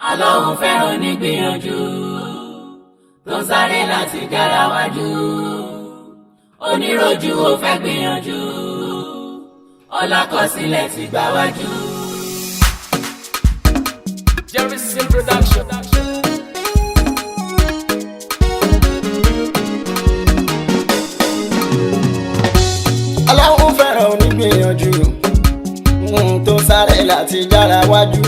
Ọlọ́run fẹ́ràn onígbìyànjú tó ń sáré láti jára wájú. Oníròjú ò fẹ́ gbìyànjú, ọlákọsílẹ̀ ti gbà wájú. Jerry Sim Production. Ọlọ́run fẹ́ràn onígbìyànjú tó sáré láti jára wájú.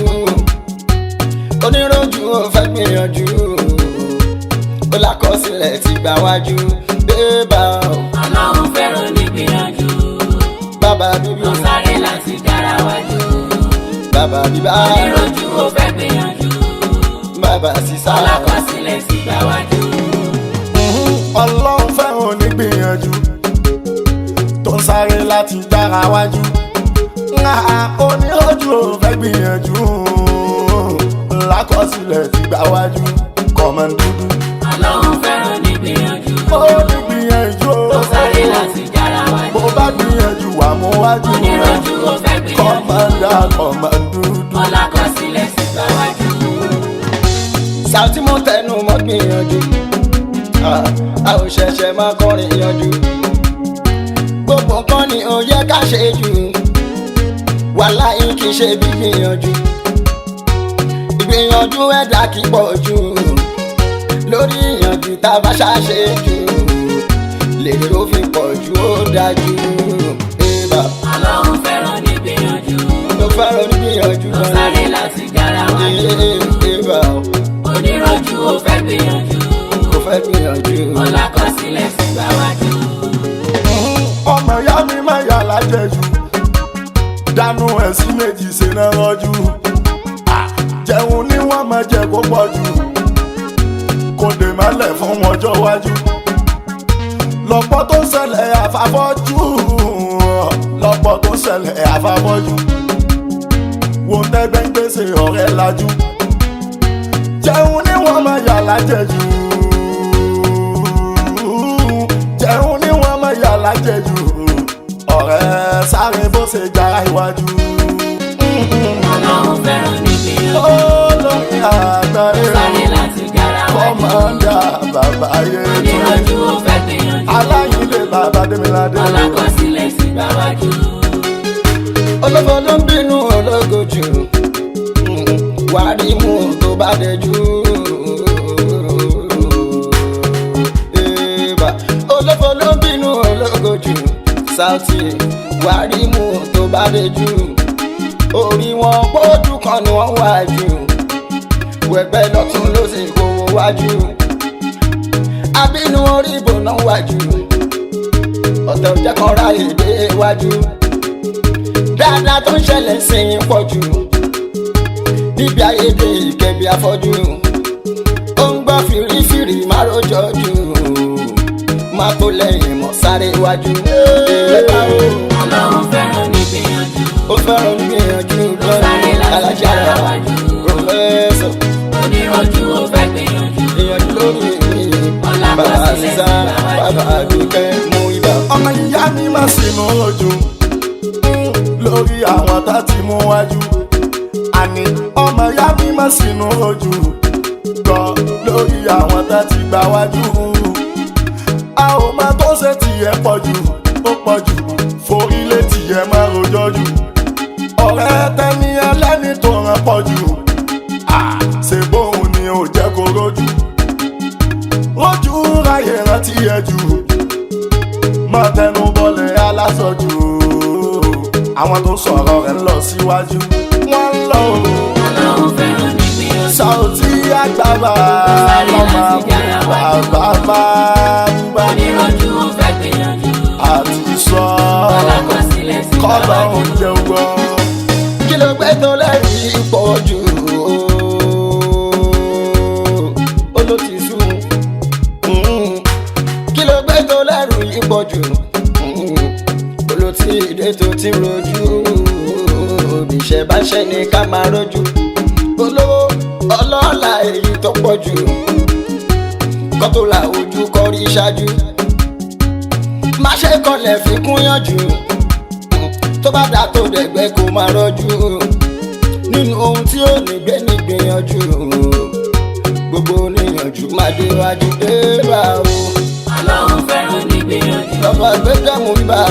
Oníròjú ò fẹ́ gbìyànjú, ó lákọsílẹ̀ ti gbà wájú bébà o. Ọlọ́run fẹ́ràn onígbìyànjú Bàbá bíbí tó ń sáré láti jára wájú. Bàbá bíbá. Oníròjú ò fẹ́ gbìyànjú, Bàbá sísá. Ọlákọsílẹ̀ ti gbà wájú. Ọlọ́run fẹ́ràn onígbìyànjú tó ń sáré láti dára wájú. Oníhójú ò fẹ́ gbìyànjú, lákọsílẹ̀ ti gbà wájú kọ̀mọ̀dúdú. Ọlọ́run fẹ́ràn onígbìyànjú Ó ní gbìyànjú tó o. sáré láti jára wájú. Bó bá gbìyànjú wà mú wájú. Oníròjú ò fẹ́ gbìyànjú, Kọ̀mọ̀dà kọ̀mọ̀dúdú. Ọlákọsílẹ̀ ti gbà wájú. Sàtí mo tẹnu mọ́ gbìyànjú. Ah, a ò ṣẹ̀ṣẹ̀ máa kọrin yanjú. Gbogbo nǹkan ni ó yẹ ká ṣe jù. Wàláhì kì í ṣe bí gbìyànjú. Ìgbìyànjú ẹ̀dá kì í pọ̀ jù. Lórí ìyànjú tá a bá ṣàṣe jù, lèrè ó fi pọ̀ jù, ó dájú. Ébà. Ọlọ́run fẹ́ràn onígbìyànjú Mo fẹ́ràn onígbìyànjú tó gan sáré láti jára ni. wájú. Ébà. Oníròjú ò fẹ́ gbìyànjú, Kò fẹ́ gbìyànjú. Ọlákọsílẹ̀ ti gbà wájú. Ọmọ ìyá mi má yà lájẹjù, dánú ẹ̀ sí méjì ṣe náà rọjú. Jẹun ní wọ́n máa jẹ kó pọ̀ jù, kò dè mọ́lẹ̀ fún ọjọ́ iwájú. Lọ́pọ̀ tó ń ṣẹlẹ̀ àfàfọ́jú, lọ́pọ̀ tó ń ṣẹlẹ̀ àfàfọ́jú. Wo tẹ́gbẹ́ ń gbèsè ọ̀rẹ́ lajú, jẹun ní wọ́n máa yà lájẹjù, jẹun ní wọ́n máa yà lájẹjù. Ọ̀rẹ́ sáré bó ṣe jára iwájú. Ọlọ́run fẹ́ràn onígbìyànjú Ó lórí àgbáyé. sáré láti jára wájú. Kọ́mọ́ndà bàbá yé. Oníròjú ò fẹ́ gbìyànjú, Aláyíndé bàbá Démiládé. Ọlákọsílẹ̀ ti gbà wájú. Ológo ló ń bínú ológo jù, wàá rí mú tó bá dẹjú. Ébà. Ológo ló ń bínú ológo jù, Sáùtì, wàá rí mú tó bá dẹjú. Orí wọn pójú kan ni wọ́n wá jù, wẹ̀gbẹ́ lọ́tún ló sì kówó wájú. Abínú orí ìbò náà wájú, ọ̀tẹ̀ òjẹ́ kan ráyè dé wájú. Dáadáa tó ń ṣẹlẹ̀ sí i pọ̀ jù níbi ayédè ìkẹbi afọ́jú. Ó ń gbọ́ fìrífìrí má rojọ́ jù, má tó lẹ́yìn mọ́ sáré iwájú. Ọlọ́run fẹ́ràn onígbìyànjú Ó fẹ́ràn gbìyànjú sáré lọ́nà láti alájà jára wájú. Pòfẹ́sọ̀. Oníròjú ò fẹ́ gbìyànjú, Ìyànjú lórí mi. Bàbá sísá, bàbá àdúkẹ́ mú ibà. Ọmọ ìyá mi má sínú ojú lórí àwọn tá ti mú wájú. Àní ọmọ ìyá mi má sínú ojú gbọ́ lórí àwọn tá ti gbà wájú. A ò mọ tó ṣe tiẹ̀ pọ̀ jù, ó pọ̀ jù, forí lé tiẹ̀ má rojọ́ jù. Ọ̀rẹ́ tẹ́ni ẹlẹ́ni tó ràn pọ̀ jù. Ṣe bóun ni ò jẹ́ kó rojú rojú ráyè rántí ẹ jù, má tẹnu bọlẹ̀ alásọjù. Àwọn tó sọ̀rọ̀ rẹ̀ ń lọ síwájú, wọ́n ń lọ o. Ọlọ́run fẹ́ràn onígbìyànjú Saoty àgbàbà lọ́mọ bàbá máa ń bá. Oníròjú ò fẹ́ gbìyànjú, Àti sọ Ọlákọsílẹ̀ ti gbà kọ́lọ́ wájú. oúnjẹ gbọ́. Kí ló gbé tó lẹ́rìí pọ̀ jù? Ó ló ti sú. Kí ló gbé tó lẹ́rìí pọ̀ jù? Ó ló ti dé tó ti rojú. Bíṣẹ́ bá ṣe ni ká máa rojú. Olówó ọlọ́lá èyí tó pọ̀ jù, kọ́ tó la ojú kọrí ṣáájú. Má ṣe kọlẹ̀ fi kún yànjú. Tó bá dà tó dẹ̀gbẹ́ kó máa rọ́jú. Nínú ohun tí ó ní gbé ní gbìyànjú.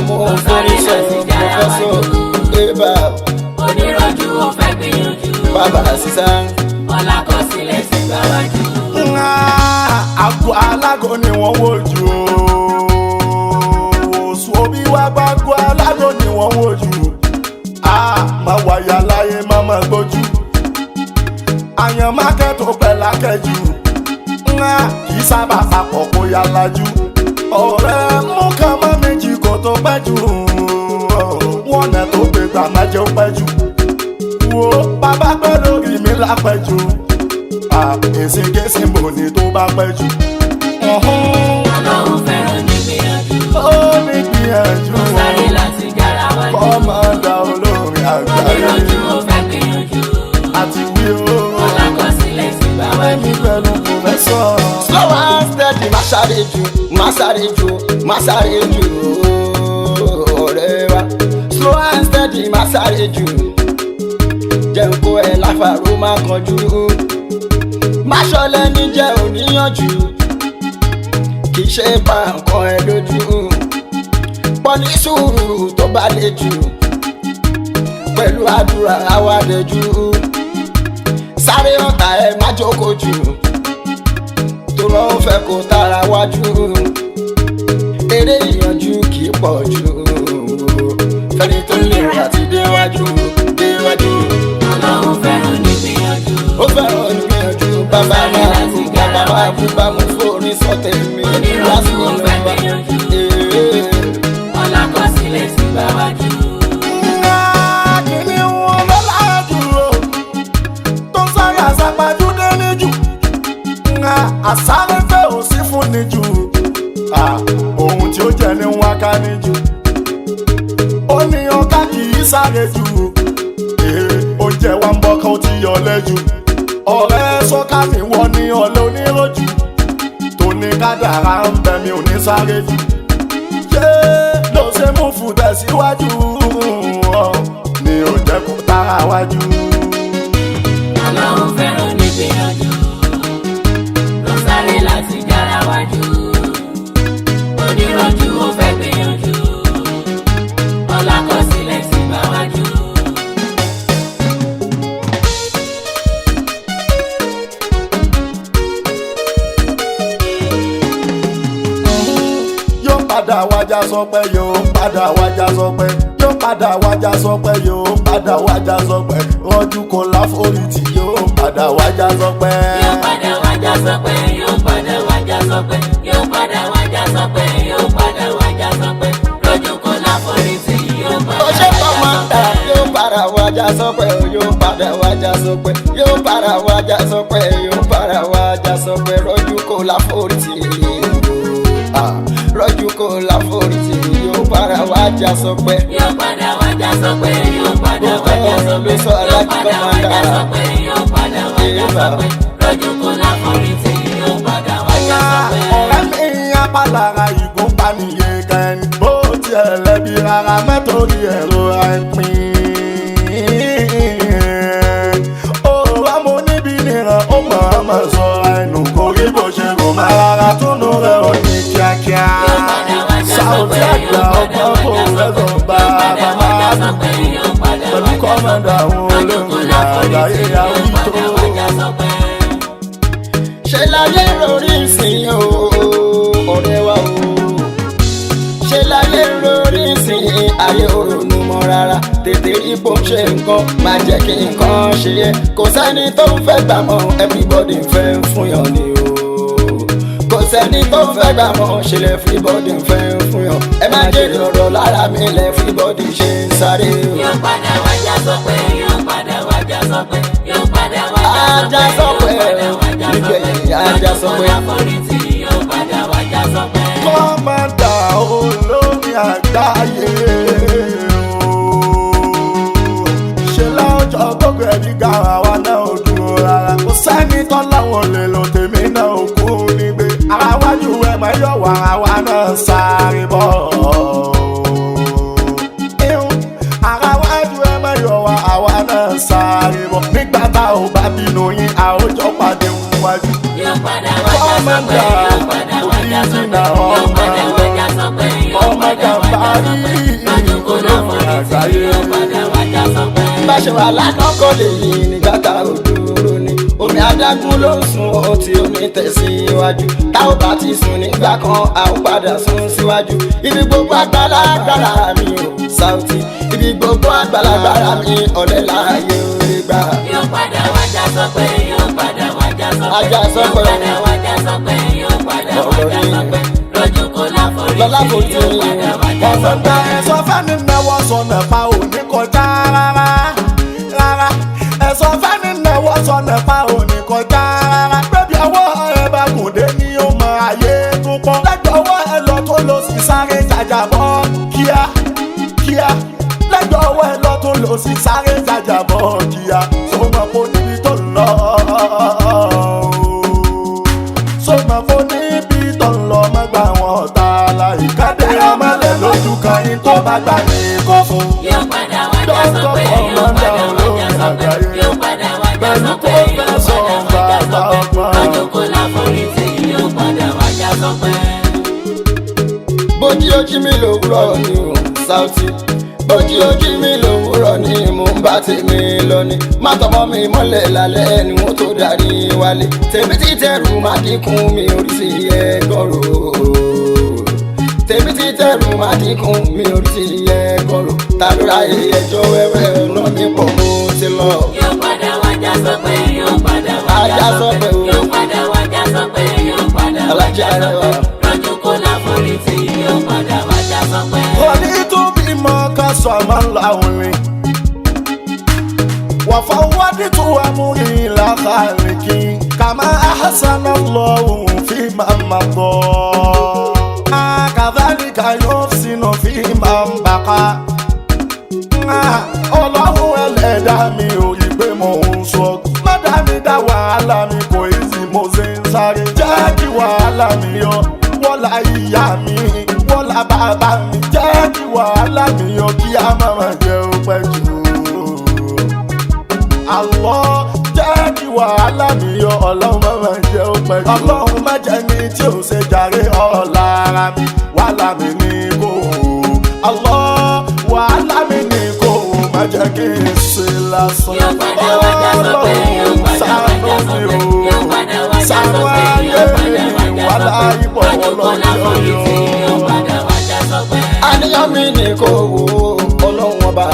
mú forí sọ pòfẹ́sọ̀ ébà. Onírọ̀jú ó fẹ́ gbìyànjú. Bàbá sísá. Ọlá kọ sílẹ̀ sí gbáwájú. Àgọ́ alágọ̀ ni wọ́n wojú oṣù òbí wa bá gọ́ alágọ̀ ni wọ́n wojú a máa wáyà láyé má máa gbójú àyàn mákẹ́tò pẹ̀lú akẹ́jù ńlá kì í sábà papọ̀ kó yá lajú ọ̀rẹ́ mú kan mọ́ méjì kó tó pẹ́ jù wọ́n nà tó gbé gbà má jẹ́ ó pẹ́ jù wo bàbá pẹ́ lórí mi lápẹ́ jù èsìkèsì bò ní tó bá pẹ́ jù. Ọlọ́run fẹ́ràn ní gbìyànjú. Ó ní gbìyànjú. Ó sáré láti jára wájú. Kọ́mọ̀dà olórin àgbáyé. Onírọ̀jú ó fẹ́ gbìyànjú. Àti wí o. Ọlá kọ sílẹ̀ sí gbáwájú. Ẹ̀mí pẹ̀lú pòfẹ́sọ̀. Slow and steady, má sáré jù, má sáré jù, má sáré jù, ọ̀rẹ́ wa. Slow and steady, má sáré jù. Jẹun kó ẹ láfàró má kanjú. Má ṣọlẹ̀ ní jẹ́ òníyànjú. Kì í ṣe bá nǹkan ẹ lójú. Pọ̀ ní sùúrù tó bá le jù. Pẹ̀lú àdúrà àwàdẹ́jú. Sáré ọ̀tá ẹ má jókòó jù tó lọ́ ń fẹ́ kó tara wájú. Eré ìyànjú kì í pọ̀ jù fẹ́ni tó lè rà ti déwájú déwájú. Ọlọ́run fẹ́ràn ní gbìyànjú. Ó fẹ́ràn ìgbìyànjú bàbá máa kú bàbá máa kú bá mú fóònù sọ́tẹ̀ mi Onírọ̀jú ó fẹ́ gbìyànjú. Ọlá kọ sílẹ̀ sí gbáwájú. Kìnìún wọn lọ́la dúró tó sáré àsápajúdé níjù àsáré fẹ́ ò sí fún níjù ohun tí ó jẹ ní wákà níjù ó ní ọkà kì í sáré jù oúnjẹ wa ń bọ́ kan ó ti yọ lẹ́jù ọ̀rẹ́ sọ́kà ní wọ́n ní ọ̀lẹ́ onírọ̀jù tó ní kádàrá ń bẹ mi ò ní sáré jù ṣé ló ṣe mú fún tẹ̀síwájú mi ò jẹ́ kó tara wájú. Ọlọ́run fẹ́ràn ní gbìyànjú. Ló sáré láti jára wájú. Onírọ̀jú ó fẹ́ gbìyànjú. Ọlá kọ sílẹ̀ sí gbáwájú. Yóò padà wájà sọpẹ́, yóò padà wájà sọpẹ́, yóò padà wájà sọpẹ́, yóò padà wájà sọpẹ́, rọ́jú kò láforítì, yóò padà wájà sọpẹ́. Yóò padà wájà sọpẹ́, yóò padà wájà sọpẹ́, yóò padà wájà sọpẹ́, yóò padà wájà sọpẹ́, lójú kò láforítì, yóò padà Ó ṣe wájà kọ́mọ́tà sọpẹ́. yóò padà wájà sọpẹ́, yóò padà wájà sọpẹ́, yóò padà wájà sọpẹ́, yóò padà wájà sọpẹ́, rọ́jú kò láforítì, rọ́jú kò láforítì, yóò padà wájà sọpẹ́. Yóò padà wájà sọpẹ́, yóò padà wájà sọpẹ́, yóò padà wájà sọpẹ́, yóò padà wájà sọpẹ́, lójú kò láforítì, yóò padà wájà sọpẹ́. Ọ̀rẹ́ mi apálára ìgúnpá nìyẹn kẹ́ni bó tiẹ̀ lẹ́bi rárá mẹ́tòrí ẹ̀rọ àìpín. Òòrùn mo níbi nìran ó mọ̀ ọ́n mọ̀ sọ ẹnu kò rí bó ṣe rò má rárá túnú rẹ̀ ò ní kíákíá. Yóò padà wájà Sáwùtí sọpẹ́, àgbà yóò padà ọgbọ́n kò wájà rẹ́sọ̀ sọpẹ́, bá yóò padà bàbá wájà sọpẹ́, yóò padà pẹ̀lú wájà kọ́mọ̀dà sọpẹ́, àwọn lójú kò olórin láforítì, àgbáyé yóò àwító. padà wájà sọpẹ́. Ṣe láyé lórí ìsìn o ọ̀rẹ́ wa o, ṣe láyé lórí ìsìn ayé òrònú mọ́ rárá tètè rí bó ń ṣe nǹkan má jẹ́ kí nǹkan ṣe yẹ kò sẹ́ni tó ń fẹ́ gbà mọ́ everybody ń fẹ́ fún yàn ni o kò sẹ́ni tó ń fẹ́ gbà mọ́ ṣe lẹ́ everybody ń fẹ́ fún yàn ẹ má jèrè ọ̀rọ̀ lára mi lẹ́ everybody ṣe ń sáré o. Yóò padà wájà sọpẹ́, yóò padà wájà sọpẹ́, yóò padà wájà Ajá sọpẹ́, sọpẹ́, yóò padà wájà sọpẹ́, nígbẹ̀yìn ajá lójú kò sọpẹ́. láforítì, yóò padà wájà sọpẹ́. Kọ́mọ̀dà olórin àgbáyé o. Ṣe lọ́jọ́ gbogbo ẹ̀rí gara wa náà ò dúró rárá. Kò sẹ́ni tán láwọn lè lò tèmi náà ò kú nígbè. Ara wájú ẹ̀ máa yọ̀ wá ara wa náà sáré bọ̀. Ihun, ara wájú ẹ̀ máa yọ̀ wá àwa náà sáré bọ̀. Nígbà tá ò bá bínú yín, a ó jọ pàdé wájú. Yóò padà wájà sọpẹ́, yóò padà wájà sọpẹ́, yóò padà wájà sọpẹ́, yóò Ọmọ padà wájà parí Lójú kò olóhùn láforítì àgbáyé. yóò padà wá já sọpẹ́. Bá ṣe wà lánàá kọ́ lè yí nígbà tá ò dúró ni. Omi adágún ló ń sun ó tí omi tẹ̀síwájú. Tá ò bá ti sùn nígbà kan, a ó padà sún síwájú. Ibi gbogbo àgbàlagbàrà mi ò Saoty. Ibi gbogbo àgbàlagbàrà mi ọ̀lẹ́ láàyè orí gbà. Yóò padà wá já sọpẹ́, yóò padà wá já sọpẹ́. Ajá sọpẹ́. Yóò padà wá já sọpẹ́, yóò padà wá já Ọ̀rọ̀ ni. sọpẹ́. Lójú kò Lọ́lá láforítì fojú yóò padà wá já Ọ̀sán sọpẹ́. gba ẹ̀sọ́ fẹ́ni náwó sọ̀nà pa òní kọjá rárá rárá. Ẹ̀sọ́ fẹ́ni náwó sọ̀nà pa òní kọjá rárá. Bébí ọwọ́ ẹ bá kùn dé ní ó mọ ayé tó pọ̀. Lẹ́gbẹ̀ẹ́ ọwọ́ ẹ lọ tó lọ sí sáré jàjàbọ́ kíá kíá. Lẹ́gbẹ̀ẹ́ ọwọ́ ẹ lọ tó lọ sí sáré jàjàbọ́ kíá. Sọ́mọ́ kò níbi tó ń lọ. Sọ́mọ́ kò níbi tó ń lọ mọ́gbà wọn ọ̀tá láì kádé ọmọlẹ̀ lójú kan ní tó bá gbà ní kó fún. Yóò padà wá já sọpẹ́, yóò padà wá já sọpẹ́. Yóò padà wá já Pẹ̀lú sọpẹ́, yóò pọ́fẹ́sọ̀ padà wá já bàbá sọpẹ́. ọgbọ́n. Lójú kò láforítì yóò padà wá já sọpẹ́. Bójú ojú mi lòwúrọ̀ ni o, Saoty. Bójú ojú mi lòwúrọ̀ ni mò ń bá tèmi lọ ni. Má tọmọ mi mọ́lẹ̀ lálẹ́ ni wọ́n tó darí wálé. Tèmi ti tẹrù má dínkù mi orí sí ẹgbọ́rò. Tèmi ti tẹrù má dínkù mi orí sí ẹgbọ́rò. Ta ló ra ẹjọ́ wẹ́wẹ́ ọ̀nà mi pọ̀ mo ti lọ. Yóò padà wá já sọpẹ́, yóò padà wá já Ajá sọpẹ́. sọpẹ́ o. Yóò padà wá já sọpẹ́, yóò padà wá já Alájà rẹwà. sọpẹ́. Lójú kò láforítì yóò padà wá já sọpẹ́. Òní tún bímọ ká sọ àmọ́ ńlá òní. Wàfọwọ́dì tún amúrí làkàlìkì kàmá àhásánà lọ́hùn fi máa ma bọ̀. Kàdálíkà yóò sínú fi máa ń bàkà. Ọlọ́run ẹlẹ́dàá mi ò rí pé mò ń sọ. Má dá mi dá wàhálà mi kò easy mo ṣe ń sáré. Jẹ́ kí wàhálà mi yọ, wọ́lá ìyá mi, wọ́lá bàbá mi. Jẹ́ kí wàhálà mi yọ kí a má má jẹ́ ó pẹ́ jù. Allah jẹ́ kí wàhálà mi yọ, ọlọ́run má má jẹ́ ó pẹ́ jù. Ọlọ́run má jẹ́ ní tí ò ṣe jàre ọ̀la ara mi, wàhálà mi ní kò. Allah wàhálà mi ní kò má jẹ́ kí n ṣe lásán. Yóò padà wá já sọpẹ́, yóò padà wá já sọpẹ́. Yóò padà wá já Ṣàánú sọpẹ́, ayé yóò padà mi wá já wàhálà sọpẹ́. ipò Lójú kò ọlọ́jọ́ láforítì yọ. yóò padà wá já sọpẹ́. Àníyàn mi ni kò wò ó ọlọ́run ọba.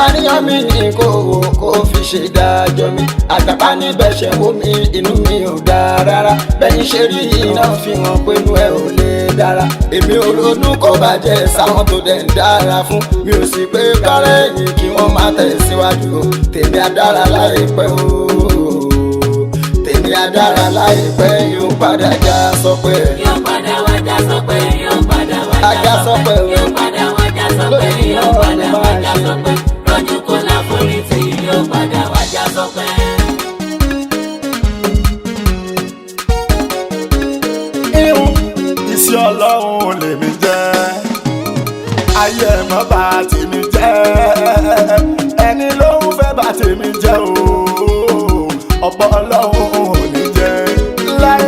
Àníyàn mi ni kò wò ó kó fi ṣe dájọ́ mi. Àgbàpá níbẹ̀ ṣe wò mí inú mi ò dáa rárá. Bẹ́yìn ṣe rí iná fi hàn pé inú ẹ ò lè dára. Èmi ò ronú kó bàjẹ́ sáwọn tó dẹ̀ ń dára fún. Mi ò sì pé kárẹ́ yìí kí wọ́n má tẹ̀síwájú o. Tèmi á dára láìpẹ́ o. Tèmi á dára láìpẹ́ yóò padà já sọpẹ́. Yóò padà wá já sọpẹ́, yóò padà wá já Ajá sọpẹ́. sọpẹ́ o. Yóò padà wá já sọpẹ́, Lórí yóò ọ̀rọ̀ padà ni wá máa já ṣe. sọpẹ́. Lójú kò láforítì yóò padà wá já sọpẹ́. Ihun iṣẹ́ ọlọ́run lèmi jẹ́ ayé ẹ̀ mọ́ bá tèmi jẹ́ ẹni ló ń fẹ́ bá tèmi jẹ́ o ọ̀pọ̀ ọlọ́run ò ní jẹ́ láé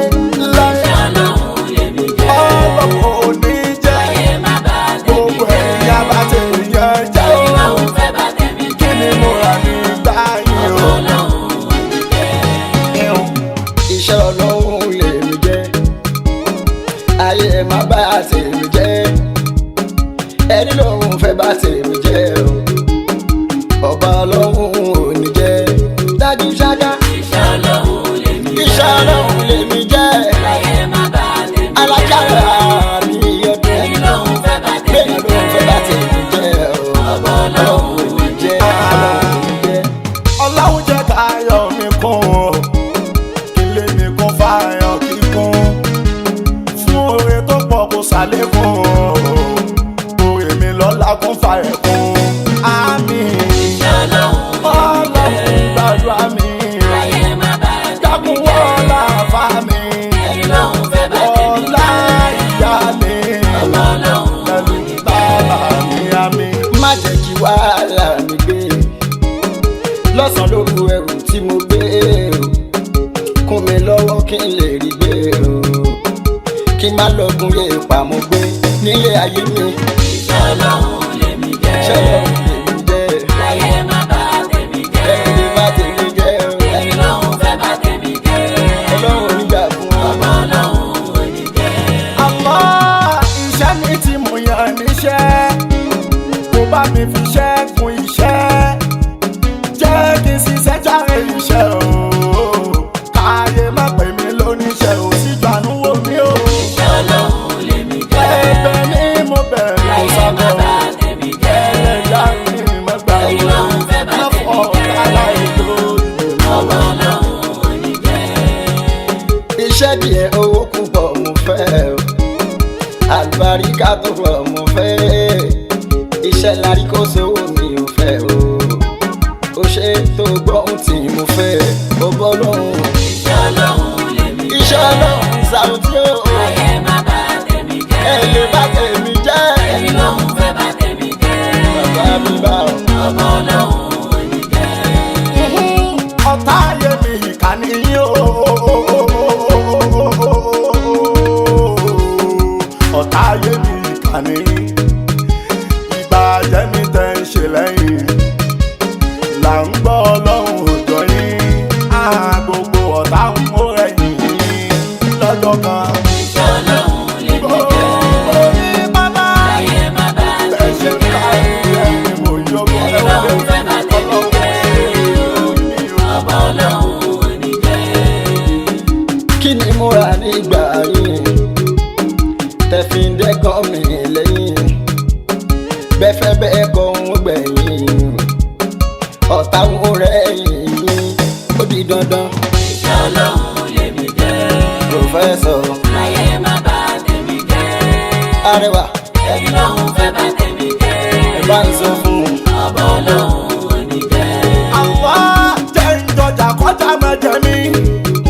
láé Iṣẹ́ Ọlọ́run lèmi jẹ́. ọlọ́run ò ní jẹ́ Ayé má bà tèmi gbogbo jẹ́. ẹ̀yìn abá tèmi yẹn jẹ́ o Ẹni lóhun fẹ́ bà tèmi kí jẹ́. ni mo rà ní báyìí o. Ọlọ́run ò ní jẹ́. Ihun Iṣẹ́ ọlọ́run lèmi jẹ́ ayé ẹ má bá tèmi jẹ́ ẹni lòun fẹ́ bá tèmi jẹ́ o ọba ọlọ́run ò ní jẹ́ dájú ṣáká Iṣẹ́ Ọlọ́run lèmi jẹ́. iṣẹ́ ọlọ́run lèmi jẹ́ Ayé má bà tèmi jẹ́. alájára mi ọdún Ẹni lóhun fẹ́ bà tèmi bẹ́ẹ̀ lòun fẹ́ bá tèmi jẹ́ o Ọba ọlọ́run ò ní jẹ́ ọlọ́run ò ní jẹ́. ọlọ́run jẹ́ káyọ̀ mi kún o kí lè mi kún fáyọ̀ kíkún fún oore tó pọ̀ kó ṣàlékún o oore mi lọ́la kún fáyọ̀ kún àmín Iṣẹ́ Ọlọ́run ọlọ́run gbàdúrà mi Ayé má bà tèmi dákun jẹ́. wọ́lá fa mi Ẹni lóhun fẹ́ bà tèmi ọlá jẹ́. ìyá mi Ọba Ọlọ́run ò pẹ̀lú ní jẹ́. bàbá mi àmín. Má jẹ́ kí wàhálà mi gbé lọ́sàn-án lóru ẹrù tí mo gbé o kún mi lọ́wọ́ kí n lè rí gbé o kí n má lọ́gùn yé pàmò gbé nílé ayé mi. Iṣẹ́ Iṣẹ́ Ọlọ́run lèmi jẹ́. Láyé má bà tèmi jẹ́. Ẹni lè bá tèmi jẹ́ o. Ẹni lòun fẹ́ bà tèmi jẹ́. Ọlọ́run ò ní gbà fún wọn. Ọba Ọlọ́run ò ní jẹ́. Àmọ́ iṣẹ́ mi tí mo yàn níṣẹ́, kò bá mi fi ṣẹ́gun iṣẹ́, jẹ́ kí n ṣiṣẹ́ járe iṣẹ́ o. Káyé má pè mí lóníṣẹ́ o, síjànú wo mi o. Iṣẹ́ Ọlọ́run lèmi jẹ́. Ẹ̀bẹ̀ ni mo bẹ̀ kó Láyé má sábọ̀ bà tèmi jẹ́. ẹlẹ́dàá mi má gbà Ẹni lòun fẹ́ bà má tèmi fọ́ jẹ́. aláìlú Ọba Ọlọ́run ò ní jẹ́. Iṣẹ́ díẹ̀ owó púpọ̀ mo fẹ́ o. Àlùbáríkà tó pọ̀ mo fẹ́. Iṣẹ́ lárí kó sówó mi ò fẹ́ o. Ó ṣe tó gbọ́ ohun tí mo fẹ́. Ó bọ́ lóhùn. Iṣẹ́ Ọlọ́run lèmi jẹ́. Iṣẹ́ Ọlọ́run Sàùtí o. Láyé má bà tèmi jẹ́. Ẹ lè bá tèmi jẹ́. Ẹni lòun fẹ́ bà tèmi jẹ́. Bàbá mi bá ọ. Ọba Ọlọ́run ò ní jẹ́. Ọ̀tá ayé mi ìkà nìyí o. Ọ̀tá ayé mi ìkà nìyí. Ìbàjẹ́ mi tẹ̀ ń ṣe lẹ́yìn. Là ń gbọ́ Ọlọ́run òjò yín. Á gbogbo ọ̀tá ń mú ẹ̀yìn lọ́jọ́ kan. Iṣẹ́ Ọlọ́run lèmi jẹ́. Orí bàbá Láyé má bà ẹ̀ ṣe tèmi ń ka jẹ́. ẹ̀yìn mò ń yọ̀bọ̀ Ẹni lòun fẹ́ bà tèmi jẹ́. Ọba Ọlọ́run ò ní jẹ́. Kí ni mo rà nígbà yìí tẹ̀fí ń dẹ́kọ̀ mi lẹ́yìn bẹ́fẹ́ bẹ́ẹ̀ kọ́ ń gbẹ̀yìn ọ̀tá ń rẹ̀ yìí ó di dandan. Iṣẹ́ Ọlọ́run lèmi jẹ́. Pòfẹ́sọ̀ Láyé má bà tèmi jẹ́. Arẹwà, Ẹni lòun fẹ́ bà tèmi jẹ́. ẹ bá ń sọ fún un. Ọba Ọlọ́run ò ní jẹ́. Àwa jẹ́ ìjọjà kọjá má jẹ mí.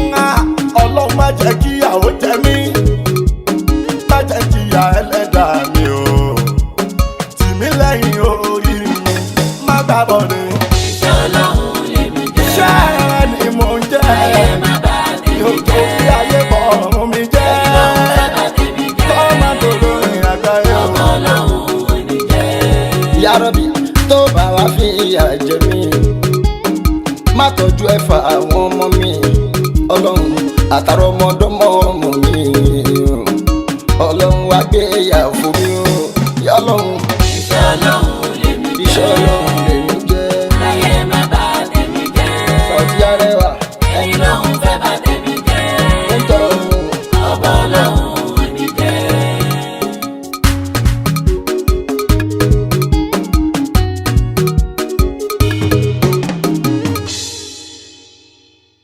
Ńlá Ọlọ́run má jẹ́ kí ìyàwó jẹ mí. Má jẹ́ jìyà ẹlẹ́dàá mi o. Tì mí lẹ́yìn orí mi, má gbà bọ̀dé. Iṣẹ́ Ọlọ́run lèmi jẹ́. Iṣẹ́ rẹ ni mò ń jẹ́. Láyé má bà tèmi Yóò tó jẹ́. fi ayé bọ̀ ọ̀run mi jẹ́. Ẹni lòun fẹ́ bà tèmi jẹ́. Kọ́ má dòdò ìrìn àgbáyé o. Ọba Ọlọ́run ò ní jẹ́. Ya Rabbi tó bá wá fi ìyà jẹ mí, má tọ́jú ẹ̀fà àwọn ọmọ mi. Ọlọ́run àtàrà ọmọdọ́mọ ọmọ mi, Ọlọ́run wá gbé ìyà fún mi o. Ya Ọlọ́run. Iṣẹ́ Ọlọ́run lèmi jẹ́. Iṣẹ́ Ọlọ́run lèmi jẹ́. Láyé má bà tèmi jẹ́. Sàùtí Arẹwà Ẹni lòun fẹ́ bà tèmi jẹ́. ń tọrọ fún. Ọba Ọlọ́run